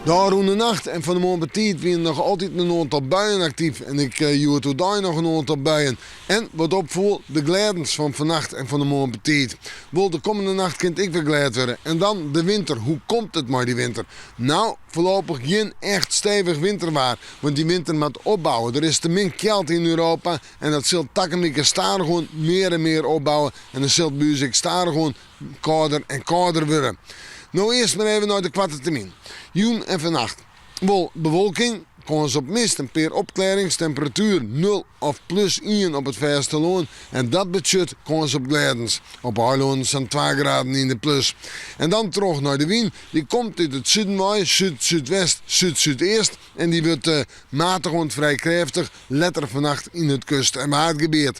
De ôfrûne nacht en fan 'e moarn betiid wiene noch altyd in oantal buien aktyf en ek hjoed oerdei noch in oantal buien. En wat opfoel, de glêdens fan fannacht en fan 'e moarn betiid. Wol, de kommende nacht kin it ek wer glêd wurde. En dan de winter, hoe komt it mei dy winter? No, foarlopich gjin echt stevich winterwaar, want dy winter moat opbouwe. Der is te min kjeld yn Europa en dat sil takom wike stadichoan mear en mear opbouwe en dan sil it by ús ek stadichoan kâlder en kâlder wurde. No earst mar even nei de koarte termyn. Jûn en fannacht wol bewolking, kâns op mist, in pear opklearrings, temperatuer nul of plus ien op it fêstelân en dat betsjut kâns op glêdens. Op eilannen sa'n twa graden yn de plus. En dan troch nei de wyn, dy komt út it suden wei, súd-súdwest, súd-súdeast en dy wurdt matich oant frij krêftich letter fannacht yn it kust en waadgebiet.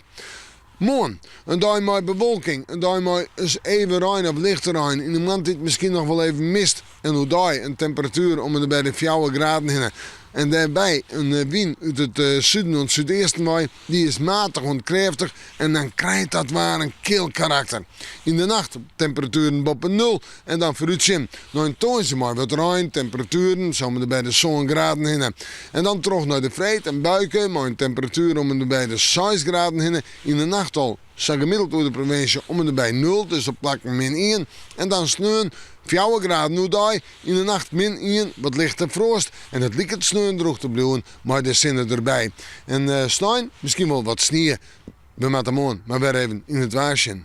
Moarn, in dei mei bewolking, in dei mei ris even rein of lichte rein, yn de moarntiid miskien noch wol even mist en oerdei in temperatuer om en by de fjouwer graden hinne. En dêrby in wyn út it suden oant súdeasten wei, dy is matich oant krêftich en dan krijt dat waar in kil karakter. Yn de nacht temperatueren boppe nul en dan foarútsjen nei in tongersdei mei wat rein, temperatueren sa om en by de sân graden hinne. En dan troch nei de freed in buike mei in temperatuer om en by de seis graden hinne. Yn de nacht al sa gemiddeld oer de provinsje om en by nul, dus op plakken min ien. En dan sneon fjouwer graden oerdei, yn de nacht min ien, wat lichte froast. En it liket sneon drûch te bliuwen mei de sinne derby. En snein miskien wol wat snie. We moatte moarn mar wer even yn it waar sjen.